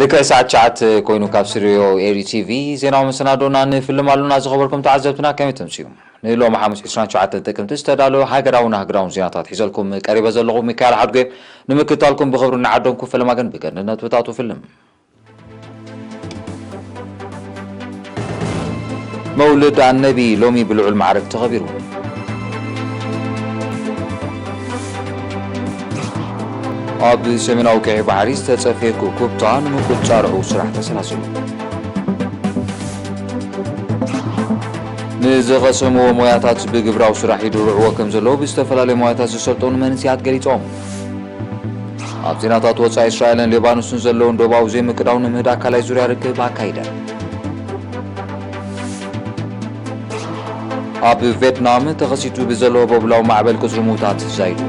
ልክዕ ሰዓት ትሽዓተ ኮይኑ ካብ ስቱድዮ ኤሪ ቲቪ ዜናዊ መሰናዶና ንፍልም ኣሉና። ዝኸበርኩም ተዓዘብትና ከመይ ተምስዩ? ንሎሚ ሓሙስ ዕስራን ትሽዓተን ጥቅምቲ ዝተዳለወ ሃገራውን ኣህጉራውን ዜናታት ሒዘልኩም ቀሪበ ዘለኹ ሚካኤል ሓድጉ። ንምክትታልኩም ብኽብሪ ንዓደምኩ። ፈለማ ግን ብቀንዲ ነጥብታቱ ፍልም። መውልድ ኣነቢ ሎሚ ብልዑል ማዕረግ ተኸቢሩ። ኣብ ሰሜናዊ ቀይሕ ባሕሪ ዝተጸፍየ ኩብኩብታ ንምቁጽጻር ዕዉት ስራሕ ተሰላሲሉ። ንዝቐሰምዎ ሞያታት ብግብራዊ ስራሕ ይድርዕዎ ከም ዘለዉ ብዝተፈላለዩ ሞያታት ዝሰልጠኑ መንስያት ገሊጾም። ኣብ ዜናታት ወጻኢ፣ እስራኤልን ሌባኖስን ዘለውን ዶባዊ ዘይምቅዳው ንምህዳእ ካልኣይ ዙርያ ርክብ ኣካይደን። ኣብ ቬትናም ተኸሲቱ ብዘሎ ቦብላዊ ማዕበል ቁጽሪ ምዉታት ዛይዱ።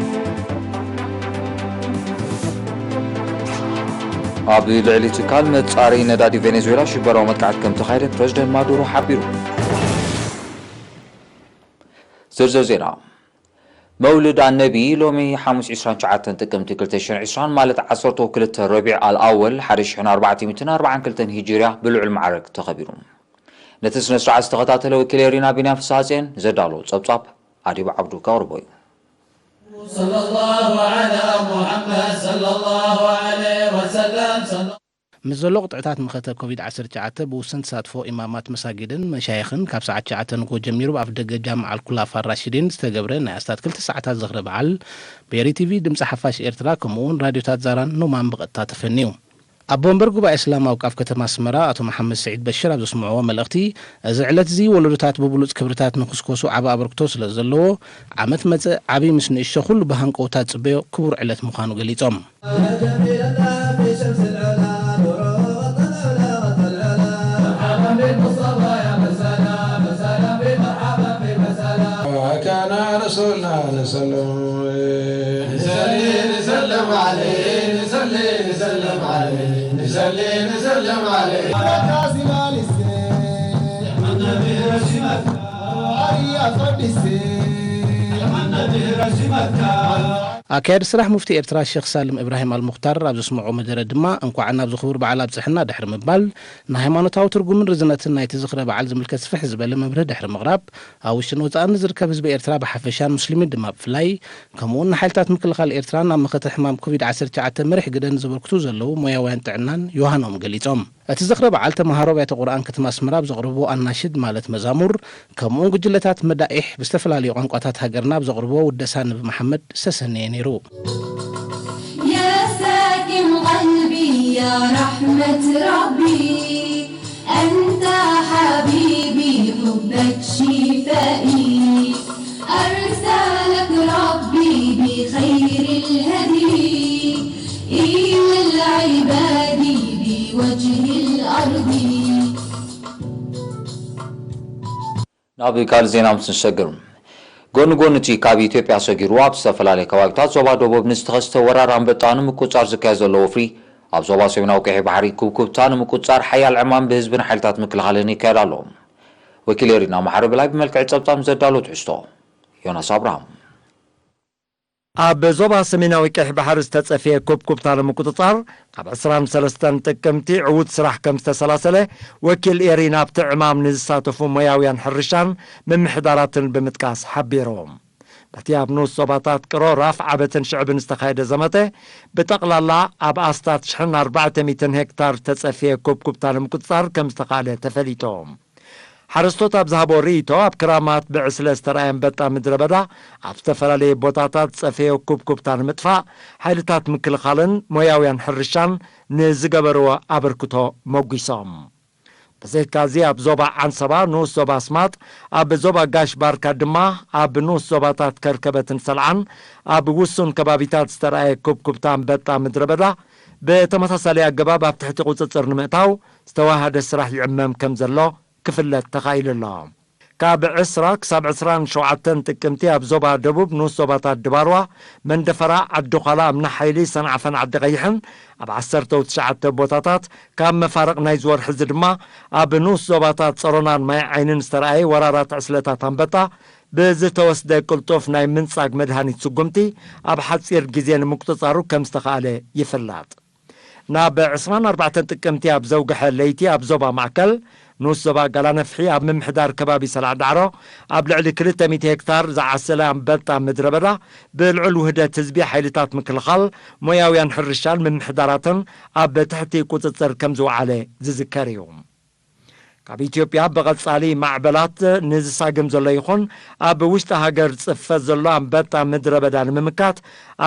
ኣብ ልዕሊ ትካል መጻረዪ ነዳዲ ቬኔዙዌላ ሽበራዊ መጥቃዕቲ ከም ተኻየደ ፕረዚደንት ማዱሮ ሓቢሩ። ዝርዝር ዜና። መውልድ ኣነቢ ሎሚ ሓሙስ ዕስራን ትሽዓተን ጥቅምቲ ክልተ ሽሕን ዕስራን ማለት ዓሰርተ ክልተ ረቢዕ ኣልኣወል ሓደ ሽሕን ኣርባዕተ ሚእትን ኣርባዓን ክልተን ሂጅርያ ብልዑል ማዕረግ ተኸቢሩ። ነቲ ስነ ስርዓት ዝተኸታተለ ወኪል ኤሪና ቢንያም ፍስሃጽዮን ዘዳሎ ጸብጻብ ኣዲብ ዓብዱ ከቕርቦ እዩ። صلى الله على محمد صلى الله عليه وسلم. ምስ ዘሎ ቅጥዕታት መኸተ ኮቪድ ዓሰርተ ትሽዓተ ብውሱን ተሳትፎ ኢማማት መሳጊድን መሻይኽን ካብ ሰዓት ትሽዓተ ንግሆ ጀሚሩ ኣብ ኣፍደገ ጃምዓ ኣልኩላፋ ራሽዲን ዝተገብረ ናይ ኣስታት ክልተ ሰዓታት ዝኽሪ በዓል ብኤሪ ቲቪ፣ ድምፂ ሓፋሽ ኤርትራ ከምኡ እውን ራድዮታት ዛራን ኖማን ብቐጥታ ተፈንዩ። ኣቦ ወንበር ጉባኤ እስላም ኣውቃፍ ከተማ ኣስመራ ኣቶ መሓመድ ስዒድ በሽር ኣብ ዘስምዕዎ መልእኽቲ፣ እዚ ዕለት እዚ ወለዶታት ብብሉፅ ክብርታት ንኽስኮሱ ዓቢ ኣበርክቶ ስለ ዘለዎ፣ ዓመት መጸ ዓቢ ምስ ንእሽቶ ኩሉ ብሃንቀውታ ዝጽበዮ ክቡር ዕለት ምዃኑ ገሊጾም። كان رسولنا نسلم نسلي نسلم عليه نسلي نسلم عليه نسلي نسلم عليه. ኣካያዲ ስራሕ ሙፍቲ ኤርትራ ሼኽ ሳልም እብራሂም ኣልሙኽታር ኣብ ዘስምዖ መደረ ድማ፣ እንኳዕ ናብዚ ክቡር በዓል ኣብጽሐና ድሕሪ ምባል፣ ንሃይማኖታዊ ትርጉምን ርዝነትን ናይቲ ዝኽረ በዓል ዝምልከት ስፍሕ ዝበለ መብርሂ ድሕሪ ምቕራብ፣ ኣብ ውሽጥን ወጻእን ንዝርከብ ህዝቢ ኤርትራ ብሓፈሻን ሙስሊሚን ድማ ብፍላይ፣ ከምኡውን ንሓይልታት ምክልኻል ኤርትራን ኣብ መኸተ ሕማም ኮቪድ ዓሰርተ ትሽዓተ መሪሕ ግደ ንዘበርክቱ ዘለዉ ሞያውያን ጥዕናን ዮሃኖም ገሊጾም። እቲ ዝኽረ በዓል ተመሃሮ ኣብያተ ቁርኣን ከተማ ኣስመራ ኣብ ዘቕርብዎ ኣናሽድ ማለት መዛሙር፣ ከምኡውን ጉጅለታት መዳኢሕ ብዝተፈላለዩ ቋንቋታት ሃገርና ኣብ ዘቕርብዎ ውደሳ ነቢ መሓመድ ዝተሰነየ ነይሩ። يا ساكن قلبي يا رحمة ربي، أنت حبيبي حبك شفائي، أرسلك ربي بخير الهدي إلى العباد بوجه الأرض. ናብ ካልእ ዜና ምስ ንሰግር፣ ጎኒ ጎኒ እቲ ካብ ኢትዮጵያ ሰጊሩ ኣብ ዝተፈላለዩ ከባቢታት ዞባ ደቡብ ንዝተኸስተ ወራር ኣንበጣ ንምቁጽጻር ዝካየድ ዘሎ ወፍሪ፣ ኣብ ዞባ ሰሜናዊ ቀይሕ ባሕሪ ኩብኩብታ ንምቁጽጻር ሓያል ዕማም ብህዝብን ሓይልታት ምክልኻልን ይካየድ ኣሎ። ወኪል ኤሪና ማሕረ በላይ ብመልክዕ ጸብጻብ ዘዳሎ ትሕዝቶ። ዮናስ ኣብርሃም። ኣብ ዞባ ሰሜናዊ ቀይሕ ባሕሪ ዝተጸፍየ ኩብኩብታ ንምቁጽጻር፣ ካብ ዕስራን ሰለስተን ጥቅምቲ ዕዉት ስራሕ ከም ዝተሰላሰለ፣ ወኪል ኤሪ ናብቲ ዕማም ንዝሳተፉ ሞያውያን ሕርሻን ምምሕዳራትን ብምጥቃስ ሓቢሩ። በቲ ኣብ ንኡስ ዞባታት ቅሮ፣ ራፍ ዓበትን ሽዕብን ዝተኻየደ ዘመተ፣ ብጠቕላላ ኣብ ኣስታት ሽሕን ኣርባዕተ ሚእትን ሄክታር ዝተጸፍየ ኩብኩብታ ንምቁጽጻር ከም ዝተኻእለ ተፈሊጡ። ሓረስቶት ኣብ ዝሃቦ ርእይቶ፣ ኣብ ክራማት ብዕስለ ዝተረኣየ ኣንበጣ ምድረ በዳ፣ ኣብ ዝተፈላለዩ ቦታታት ዝጸፈዮ ኩብኩብታ ንምጥፋእ፣ ሓይልታት ምክልኻልን ሞያውያን ሕርሻን ንዝገበርዎ ኣበርክቶ መጒሶም። ብዘይካዚ፣ ኣብ ዞባ ዓንሰባ፣ ንኡስ ዞባ ኣስማጥ፣ ኣብ ዞባ ጋሽ ባርካ ድማ፣ ኣብ ንኡስ ዞባታት ከርከበትን ሰልዓን፣ ኣብ ውሱን ከባቢታት ዝተረኣየ ኩብኩብታ ኣንበጣ ምድረ በዳ፣ ብተመሳሳሊ ኣገባብ ኣብ ትሕቲ ቁጽጽር ንምእታው ዝተዋሃደ ስራሕ ይዕመም ከም ዘሎ ክፍለጥ ተኻኢሉ ኣሎ። ካብ ዕስራ ክሳብ ዕስራን ሸውዓተን ጥቅምቲ ኣብ ዞባ ደቡብ ንኡስ ዞባታት ድባርዋ፣ መንደፈራ፣ ዓዲ ዃላ፣ እምኒ ሓይሊ፣ ሰንዓፈን ዓዲ ቀይሕን ኣብ ዓሰርተ ትሽዓተ ቦታታት፣ ካብ መፋርቕ ናይዚ ወርሒ እዚ ድማ ኣብ ንኡስ ዞባታት ጸሮናን ማይ ዓይንን ዝተረኣየ ወራራት ዕስለታት ኣንበጣ ብዝተወስደ ቅልጡፍ ናይ ምንጻግ መድሃኒት ስጉምቲ ኣብ ሓጺር ግዜ ንምቁጽጻሩ ከም ዝተኻእለ ይፍለጥ። ናብ ዕስራን ኣርባዕተን ጥቅምቲ ኣብ ዘውግሐ ለይቲ ኣብ ዞባ ማእከል ንኡስ ዞባ ጋላነፍሒ ኣብ ምምሕዳር ከባቢ ሰላዕ ዳዕሮ ኣብ ልዕሊ ክልተ ሚእቲ ሄክታር ዝዓሰለ ኣንበጣ ምድረ በዳ ብልዑል ውህደት ህዝቢ ሓይልታት ምክልኻል ሞያውያን ሕርሻን ምምሕዳራትን ኣብ ትሕቲ ቁጽጽር ከም ዝወዓለ ዝዝከር እዩ። ካብ ኢትዮጵያ ብቐጻሊ ማዕበላት ንዝሳግም ዘሎ ይኹን ኣብ ውሽጢ ሃገር ጽፈት ዘሎ ኣንበጣ ምድረ በዳ ንምምካት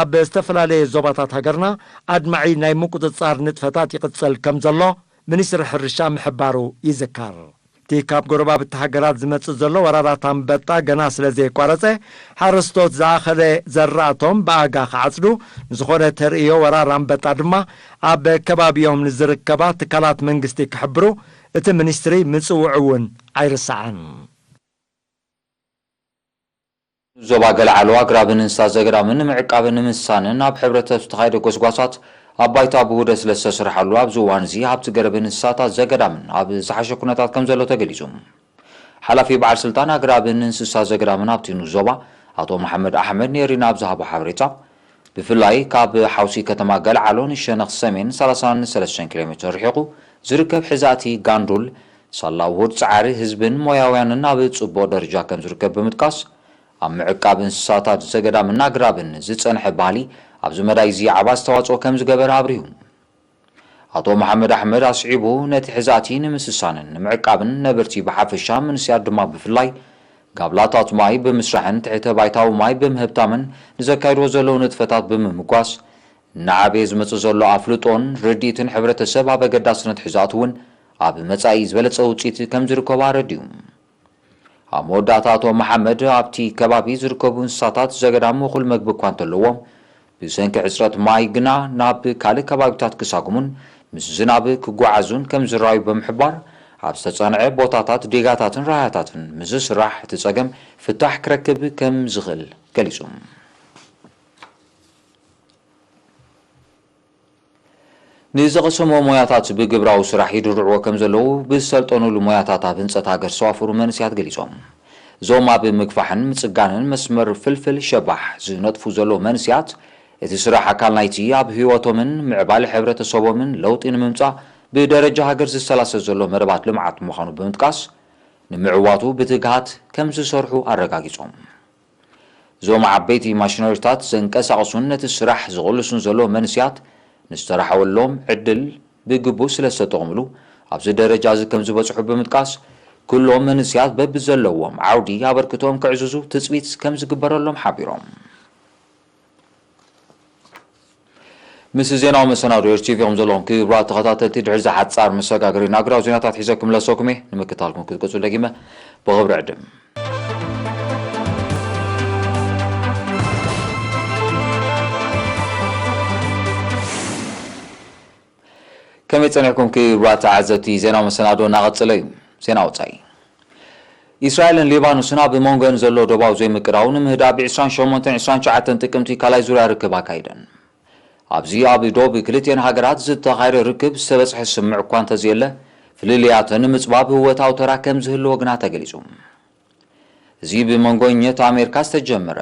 ኣብ ዝተፈላለየ ዞባታት ሃገርና ኣድማዒ ናይ ምቁጽጻር ንጥፈታት ይቕጽል ከም ዘሎ ሚኒስትሪ ሕርሻ ምሕባሩ ይዝከር። እቲ ካብ ጎረባብቲ ሃገራት ዝመጽእ ዘሎ ወራራት ኣንበጣ ገና ስለ ዘየቋረጸ፣ ሓረስቶት ዝኣኸለ ዘራእቶም ብኣጋ ክዓጽዱ፣ ንዝኾነ ተርእዮ ወራር ኣንበጣ ድማ ኣብ ከባቢኦም ንዝርከባ ትካላት መንግስቲ ክሕብሩ እቲ ሚኒስትሪ ምጽውዑ እውን ኣይርሳዕን። ዞባ ገለዓሎ ኣግራብን እንስሳ ዘገዳምን ንምዕቃብን ንምስሳንን ኣብ ሕብረተሰብ ዝተኻየደ ጎስጓሳት ኣብ ባይታ ብውህደት ስለ ዝተሰርሓሉ ኣብዚ እዋን እዚ ሃብቲ ገረብን እንስሳታት ዘገዳምን ኣብ ዝሓሸ ኩነታት ከም ዘሎ ተገሊጹ። ሓላፊ በዓል ስልጣን ኣግራብን እንስሳ ዘገዳምን ኣብቲ ንኡስ ዞባ ኣቶ መሓመድ ኣሕመድ ንኤሪና ኣብ ዝሃቦ ሓበሬታ፣ ብፍላይ ካብ ሓውሲ ከተማ ገለዓሎ ንሸነኽ ሰሜን ሰላሳን ሰለስተን ኪሎ ሜትር ርሒቑ ዝርከብ ሕዛእቲ ጋንዱል፣ ሳላ ውሁድ ጻዕሪ ህዝብን ሞያውያንን ኣብ ጽቡቕ ደረጃ ከም ዝርከብ ብምጥቃስ፣ ኣብ ምዕቃብ እንስሳታት ዘገዳምን ኣግራብን ዝጸንሐ ባህሊ ኣብዚ መዳይ እዚ ዓቢ ኣስተዋጽኦ ከም ዝገበረ ኣብሪሁ። ኣቶ መሓመድ ኣሕመድ ኣስዒቡ፣ ነቲ ሕዛእቲ ንምስሳንን ንምዕቃብን ነበርቲ ብሓፈሻ መንእሰያት ድማ ብፍላይ ጋብላታት ማይ ብምስራሕን ትሕተ ባይታዊ ማይ ብምህብታምን ንዘካይድዎ ዘለዉ ንጥፈታት ብምምጓስ፣ እናዓበየ ዝመጽእ ዘሎ ኣፍልጦን ርድኢትን ሕብረተሰብ ኣብ ኣገዳስነት ሕዛእቲ እውን ኣብ መጻኢ ዝበለጸ ውጽኢት ከም ዝርከቦ ኣረዲኡ። ኣብ መወዳእታ ኣቶ መሓመድ፣ ኣብቲ ከባቢ ዝርከቡ እንስሳታት ዘገዳም እኹል መግቢ እኳ እንተለዎም፣ ብሰንኪ ሕጽረት ማይ ግና ናብ ካልእ ከባቢታት ክሳጉሙን ምስ ዝናብ ክጓዓዙን ከም ዝረኣዩ ብምሕባር፣ ኣብ ዝተጸንዐ ቦታታት ዴጋታትን ራህያታትን ምስ ዝስራሕ እቲ ጸገም ፍታሕ ክረክብ ከም ዝኽእል ገሊጹ። ንዝቐሰሞ ሞያታት ብግብራዊ ስራሕ ይድርዕዎ ከም ዘለዉ ብዝሰልጠኑሉ ሞያታት ኣብ ህንጸት ሃገር ዝተዋፈሩ መንእሰያት ገሊጾም። እዞም ኣብ ምግፋሕን ምጽጋንን መስመር ፍልፍል ሸባሕ ዝነጥፉ ዘለዉ መንእሰያት፣ እቲ ስራሕ ኣካል ናይቲ ኣብ ህይወቶምን ምዕባለ ሕብረተሰቦምን ለውጢ ንምምጻእ ብደረጃ ሃገር ዝሰላሰል ዘሎ መደባት ልምዓት ምዃኑ ብምጥቃስ፣ ንምዕዋቱ ብትግሃት ከም ዝሰርሑ ኣረጋጊጾም። እዞም ዓበይቲ ማሽነሪታት ዘንቀሳቕሱን ነቲ ስራሕ ዝቕልሱን ዘለዉ መንእሰያት ንዝተራሕወሎም ዕድል ብግቡእ ስለ ዝተጠቕምሉ ኣብዚ ደረጃ እዚ ከም ዝበጽሑ ብምጥቃስ፣ ኩሎም መንእሰያት በብዘለዎም ዓውዲ ኣበርክቶኦም ከዕዝዙ ትጽቢት ከም ዝግበረሎም ሓቢሮም። ምስ ዜናዊ መሰናዶ ኤርቲቪ ኢኹም ዘለኹም ክቡራት ተኸታተልቲ። ድሕሪ እዚ ሓጻር መሰጋገሪ ናግራዊ ዜናታት ሒዘ ክምለሰኩም እየ። ንምክታልኩም ክትቅጽሉ ደጊመ ብኽብሪ ዕድም። ከመይ ጸኒሕኩም ክቡራት ተዓዘብቲ? ዜናዊ መሰናዶ እናቐጸለ እዩ። ዜና ወጻኢ። ኢስራኤልን ሊባኖስን ኣብ መንጎን ዘሎ ዶባዊ ዘይምቅራው ንምህዳእ ብ ዕስራን ሸሞንተን ዕስራን ትሽዓተን ጥቅምቲ ካልኣይ ዙርያ ርክብ ኣካይደን። ኣብዚ ኣብ ዶብ ክልቲኤን ሃገራት ዝተኻየደ ርክብ ዝተበጽሐ ስምምዕ እኳ እንተዘየለ፣ ፍልልያተን ንምጽባብ ህወታዊ ተራ ከም ዝህልዎ ግና ተገሊጹ። እዚ ብመንጎ ኘት ኣሜሪካ ዝተጀመረ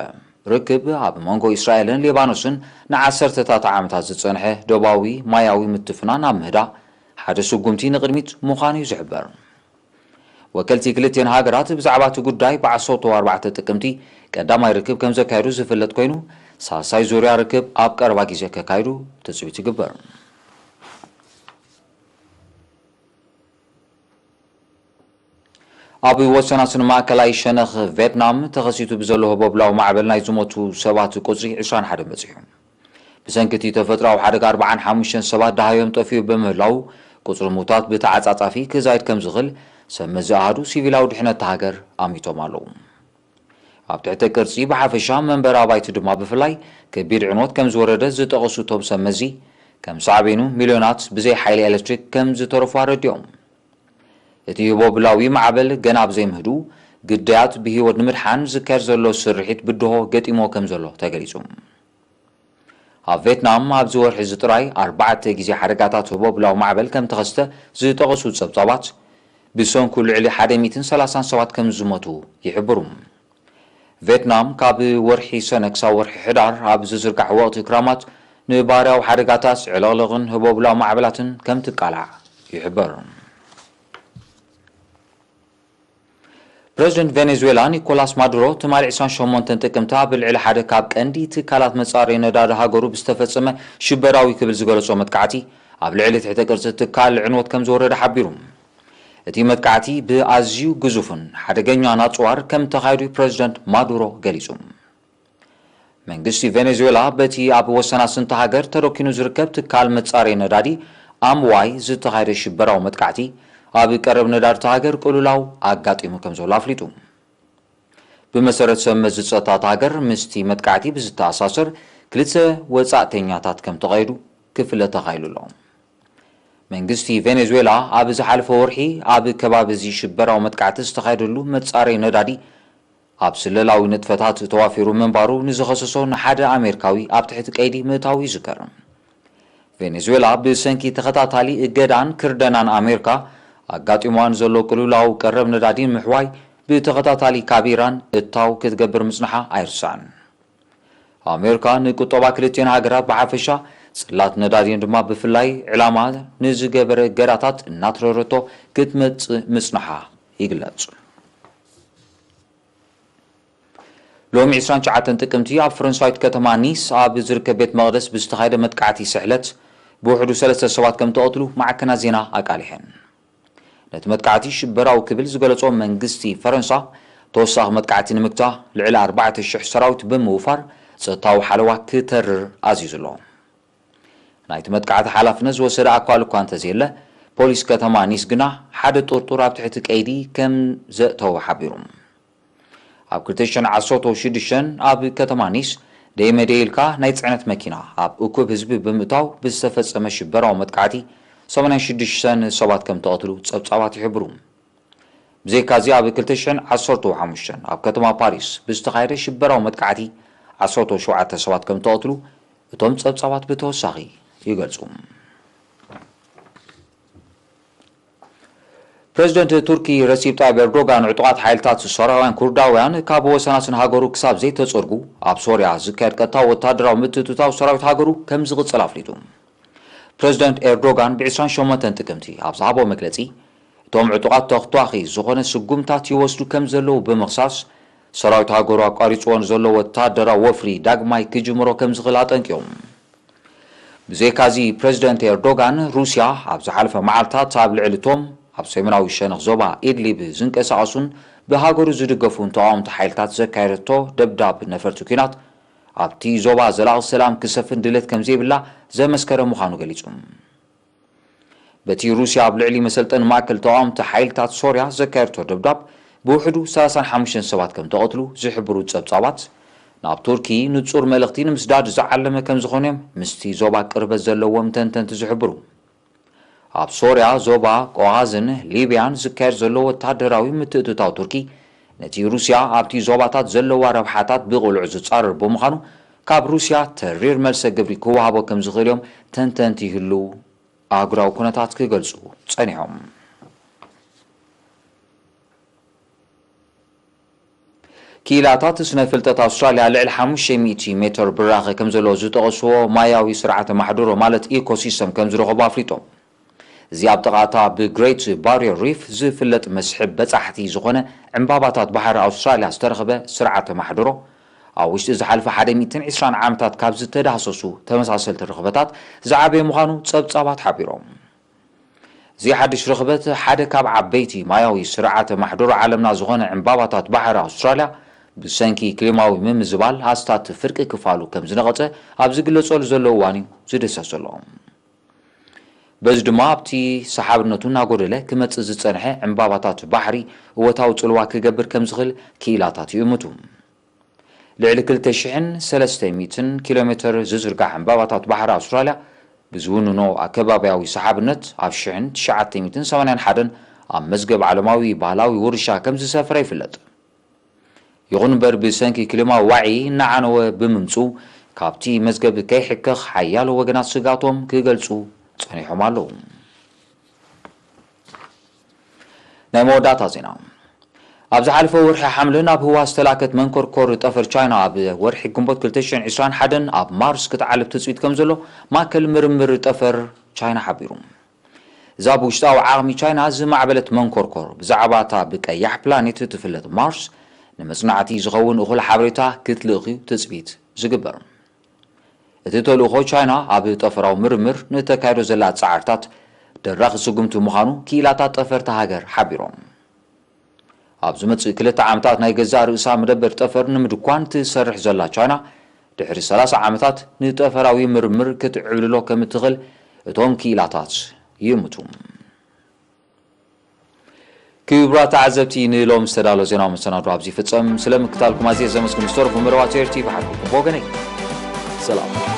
ርክብ ኣብ መንጎ ኢስራኤልን ሊባኖስን ንዓሰርተታት ዓመታት ዝጸንሐ ዶባዊ ማያዊ ምትፍናን ኣብ ምህዳእ ሓደ ስጉምቲ ንቕድሚት ምዃኑ እዩ ዝሕበር። ወከልቲ ክልቲኤን ሃገራት ብዛዕባ እቲ ጉዳይ ብዓሰርተ ኣርባዕተ ጥቅምቲ ቀዳማይ ርክብ ከም ዘካየዱ ዝፍለጥ ኮይኑ፣ ሳልሳይ ዙርያ ርክብ ኣብ ቀረባ ግዜ ከካይዱ ትጽቢት ይግበር። ኣብ ወሰናስን ማእከላይ ሸነኽ ቬትናም ተኸሲቱ ብዘሎ ህቦብላዊ ማዕበል ናይ ዝሞቱ ሰባት ቁጽሪ ዕስራን ሓደን በጺሑ። ብሰንኪ እቲ ተፈጥሮኣዊ ሓደጋ ኣርባዓን ሓሙሽተን ሰባት ደሃዮም ጠፊኡ ብምህላው፣ ቁጽሪ ምዉታት ብተዓጻጻፊ ክዛይድ ከም ዝኽእል ሰብ መዚ ኣሃዱ ሲቪላዊ ድሕነት እታ ሃገር ኣሚቶም ኣለዉ። ኣብ ትሕተ ቅርጺ ብሓፈሻ መንበሪ ኣባይቲ ድማ ብፍላይ ከቢድ ዕንወት ከም ዝወረደ ዝጠቐሱ እቶም ሰብ መዚ፣ ከም ሳዕቤኑ ሚልዮናት ብዘይ ሓይሊ ኤሌክትሪክ ከም ዝተረፉ ኣረዲኦም። እቲ ህቦብላዊ ማዕበል ገና ብዘይምህዱ ግዳያት ብህይወት ንምድሓን ዝካየድ ዘሎ ስርሒት ብድሆ ገጢሞ ከም ዘሎ ተገሊጹ። ኣብ ቬትናም ኣብዚ ወርሒ እዚ ጥራይ ኣርባዕተ ግዜ ሓደጋታት ህቦብላዊ ማዕበል ከም ተኸስተ ዝጠቐሱ ጸብጻባት፣ ብሰንኩ ልዕሊ ሓደ ሚእትን ሰላሳን ሰባት ከም ዝሞቱ ይሕብሩ። ቬትናም ካብ ወርሒ ሰነ ክሳብ ወርሒ ሕዳር ኣብ ዝዝርጋሕ ወቕቲ ክራማት ንባህርያዊ ሓደጋታት፣ ዕልቕልቕን ህቦብላዊ ማዕበላትን ከም ትቃላዕ ይሕበር። ፕረዚደንት ቬኔዙዌላ ኒኮላስ ማዱሮ ትማሊ ዕስራን ሸሞንተን ጥቅምቲ ኣብ ልዕሊ ሓደ ካብ ቀንዲ ትካላት መጻረዪ ነዳዲ ሃገሩ ብዝተፈጸመ ሽበራዊ ክብል ዝገለጾ መጥቃዕቲ ኣብ ልዕሊ ትሕተ ቅርጺ ትካል ዕንወት ከም ዝወረደ ሓቢሩ። እቲ መጥቃዕቲ ብኣዝዩ ግዙፍን ሓደገኛን ኣጽዋር ከም ተኻይዱ ፕረዚደንት ማዱሮ ገሊጹ። መንግስቲ ቬኔዙዌላ በቲ ኣብ ወሰን ኣስንታ ሃገር ተረኪኑ ዝርከብ ትካል መጻረዪ ነዳዲ ኣምዋይ ዝተኻየደ ሽበራዊ መጥቃዕቲ ኣብ ቀረብ ነዳዲ እታ ሃገር ቅልውላው ኣጋጢሙ ከም ዘሎ ኣፍሊጡ። ብመሰረት ሰብ መዚ ጸጥታ እታ ሃገር ምስቲ መጥቃዕቲ ብዝተኣሳሰር ክልተ ወጻእተኛታት ከም ተቐይዱ ክፍለጥ ተኻኢሉ ኣሎ። መንግስቲ ቬኔዙዌላ ኣብ ዝሓለፈ ወርሒ ኣብ ከባቢ እዚ ሽበራዊ መጥቃዕቲ ዝተኻየደሉ መጻረዪ ነዳዲ ኣብ ስለላዊ ንጥፈታት ተዋፊሩ ምንባሩ ንዝኸሰሶ ንሓደ ኣሜሪካዊ ኣብ ትሕቲ ቀይዲ ምእታዉ ይዝከር። ቬኔዙዌላ ብሰንኪ ተኸታታሊ እገዳን ክርደናን ኣሜሪካ ኣጋጢሞዋ ንዘሎ ቅልውላው ቀረብ ነዳዲ ንምሕዋይ ብተኸታታሊ ካብ ኢራን እታው ክትገብር ምጽንሓ ኣይርሳዕን። ኣሜሪካ ንቁጠባ ክልቲኤን ሃገራት ብሓፈሻ፣ ጽላት ነዳዲን ድማ ብፍላይ ዕላማ ንዝገበረ እገዳታት እናትረረቶ ክትመጽእ ምጽንሓ ይግለጽ። ሎሚ ዕስራን ትሽዓተን ጥቅምቲ ኣብ ፈረንሳዊት ከተማ ኒስ ኣብ ዝርከብ ቤት መቕደስ ብዝተኻየደ መጥቃዕቲ ስሕለት ብውሕዱ ሰለስተ ሰባት ከም ተቐትሉ ማዕከናት ዜና ኣቃሊሐን። ነቲ መጥቃዕቲ ሽበራዊ ክብል ዝገለጾ መንግስቲ ፈረንሳ፣ ተወሳኺ መጥቃዕቲ ንምግታእ ልዕሊ ኣርባዕተ ሽሕ ሰራዊት ብምውፋር ጸጥታዊ ሓለዋ ክተርር ኣዚዙ ኣሎ። ናይቲ መጥቃዕቲ ሓላፍነት ዝወሰደ ኣካል እኳ እንተዘየለ፣ ፖሊስ ከተማ ኒስ ግና ሓደ ጥርጡር ኣብ ትሕቲ ቀይዲ ከም ዘእተወ ሓቢሩ። ኣብ ክልተ ሽሕን ዓሰርተ ሽዱሽተን ኣብ ከተማ ኒስ ደይመ ደይ ኢልካ ናይ ጽዕነት መኪና ኣብ እኩብ ህዝቢ ብምእታው ብዝተፈጸመ ሽበራዊ መጥቃዕቲ ሰማንያን ሽዱሽተን ሰባት ከም ተቐትሉ ጸብጻባት ይሕብሩ። ብዘይካዚ ኣብ ክልተ ሽሕን ዓሰርተ ሓሙሽተን ኣብ ከተማ ፓሪስ ብዝተኻየደ ሽበራዊ መጥቃዕቲ ዓሰርተ ሸውዓተ ሰባት ከም ተቐትሉ እቶም ጸብጻባት ብተወሳኺ ይገልጹ። ፕረዚደንት ቱርኪ ረሲብ ጣይብ ኤርዶጋን ዕጡቓት ሓይልታት ሶርያውያን ኩርዳውያን ካብ ወሰናስን ሃገሩ ክሳብ ዘይተጸርጉ ኣብ ሶርያ ዝካየድ ቀጥታዊ ወታደራዊ ምትእትታው ሰራዊት ሃገሩ ከም ዝቕጽል ኣፍሊጡ። ፕረዚደንት ኤርዶጋን ብ ዕስራን ሸሞንተን ጥቅምቲ ኣብ ዝሃቦ መግለጺ፣ እቶም ዕጡቓት ተኽቷኺ ዝኾነ ስጉምታት ይወስዱ ከም ዘለዉ ብምኽሳስ፣ ሰራዊት ሃገሩ ኣቋሪጽዎ ንዘሎ ወታደራዊ ወፍሪ ዳግማይ ክጅምሮ ከም ዝኽእል ኣጠንቂቖም። ብዘይካዚ ፕረዚደንት ኤርዶጋን ሩስያ ኣብ ዝሓለፈ መዓልታት ኣብ ልዕሊ እቶም ኣብ ሰሜናዊ ሸነኽ ዞባ ኢድሊብ ዝንቀሳቐሱን ብሃገሩ ዝድገፉን ተቓወምቲ ሓይልታት ዘካየደቶ ደብዳብ ነፈርቲ ኲናት ኣብቲ ዞባ ዘላቒ ሰላም ክሰፍን ድሌት ከም ዘይብላ ዘመስከረ ምዃኑ ገሊጹ። በቲ ሩስያ ኣብ ልዕሊ መሰልጠኒ ማእከል ተቓወምቲ ሓይልታት ሶርያ ዘካየደቶ ደብዳብ ብውሕዱ ሰላሳን ሓሙሽተን ሰባት ከም ተቐትሉ ዝሕብሩ ጸብጻባት፣ ናብ ቱርኪ ንጹር መልእኽቲ ንምስዳድ ዝዓለመ ከም ዝኾነ እዮም ምስቲ ዞባ ቅርበት ዘለዎም ተንተንቲ ዝሕብሩ። ኣብ ሶርያ ዞባ ቆቓዝን ሊብያን ዝካየድ ዘሎ ወታደራዊ ምትእትታው ቱርኪ ነቲ ሩስያ ኣብቲ ዞባታት ዘለዋ ረብሓታት ብቕሉዕ ዝጻረር ብምዃኑ ካብ ሩስያ ተሪር መልሰ ግብሪ ክወሃቦ ከም ዝኽእል እዮም ተንተንቲ ይህልው ኣህጉራዊ ኩነታት ክገልጹ ጸኒሖም። ክኢላታት ስነ ፍልጠት ኣውስትራልያ ልዕሊ ሓሙሽተ ሚእቲ ሜትር ብራኸ ከም ዘለዎ ዝጠቐስዎ ማያዊ ስርዓተ ማሕደሮ ማለት ኢኮሲስተም ከም ዝረኸቡ ኣፍሊጦም። እዚ ኣብ ጥቓታ ብግሬት ባሪየር ሪፍ ዝፍለጥ መስሕብ በጻሕቲ ዝኾነ ዕምባባታት ባሕሪ ኣውስትራልያ ዝተረኸበ ስርዓተ ማሕደሮ ኣብ ውሽጢ ዝሓለፈ ሓደ ሚእትን ዕስራን ዓመታት ካብ ዝተዳህሰሱ ተመሳሰልቲ ርኽበታት ዝዓበየ ምዃኑ ጸብጻባት ሓቢሮም። እዚ ሓድሽ ርኽበት ሓደ ካብ ዓበይቲ ማያዊ ስርዓተ ማሕደሮ ዓለምና ዝኾነ ዕምባባታት ባሕሪ ኣውስትራልያ ብሰንኪ ክሊማዊ ምምዝባል ኣስታት ፍርቂ ክፋሉ ከም ዝነቐጸ ኣብ ዝግለጸሉ ዘሎ እዋን እዩ ዝድህሰስ ዘሎ። በዚ ድማ ኣብቲ ሰሓብነቱ እናጎደለ ክመጽእ ዝጸንሐ ዕምባባታት ባሕሪ እወታዊ ጽልዋ ክገብር ከም ዝኽእል ክኢላታት ይእምቱ። ልዕሊ ክልተ ሽሕን ሰለስተ ሚእትን ኪሎ ሜትር ዝዝርጋሕ ዕምባባታት ባሕሪ ኣውስትራልያ ብዝውንኖ ኣከባብያዊ ሰሓብነት ኣብ ሽሕን ትሽዓተ ሚእትን ሰማንያን ሓደን ኣብ መዝገብ ዓለማዊ ባህላዊ ውርሻ ከም ዝሰፈረ ይፍለጥ። ይኹን እምበር ብሰንኪ ክሊማዊ ዋዒ እናዓነወ ብምምፁ ካብቲ መዝገብ ከይሕከኽ ሓያሎ ወገናት ስግኣቶም ክገልፁ ፀኒሖም ኣለዉ። ናይ መወዳእታ ዜና። ኣብ ዝሓለፈ ወርሒ ሓምለ ናብ ህዋ ዝተላከት መንኮርኮር ጠፈር ቻይና ኣብ ወርሒ ግንቦት ክልተ ሽሕን ዕስራን ሓደን ኣብ ማርስ ክትዓልብ ትፅቢት ከም ዘሎ ማእከል ምርምር ጠፈር ቻይና ሓቢሩ። እዛ ብውሽጣዊ ዓቕሚ ቻይና ዝማዕበለት መንኮርኮር ብዛዕባ እታ ብቀያሕ ፕላኔት እትፍለጥ ማርስ ንመጽናዕቲ ዝኸውን እኹል ሓበሬታ ክትልእኽ እዩ ትጽቢት ዝግበር። እቲ ተልእኾ ቻይና ኣብ ጠፈራዊ ምርምር ንተካይዶ ዘላ ጻዕርታት ደራኺ ስጉምቲ ምዃኑ ክኢላታት ጠፈር እታ ሃገር ሓቢሮም። ኣብ ዝመጽእ ክልተ ዓመታት ናይ ገዛእ ርእሳ መደበር ጠፈር ንምድኳን ትሰርሕ ዘላ ቻይና ድሕሪ ሰላሳ ዓመታት ንጠፈራዊ ምርምር ክትዕብልሎ ከም እትኽእል እቶም ክኢላታት ይእምቱ። ክቡራት ተዓዘብቲ፣ ንሎም ዝተዳሎ ዜናዊ መሰናዶ ኣብዚ ይፍጸም። ስለ ምክታልኩም ኣዝየ ዘመስግን ዝተረፉ መደባት ኤር ቲ ቪ ሓልኩም ብወገነይ ሰላም።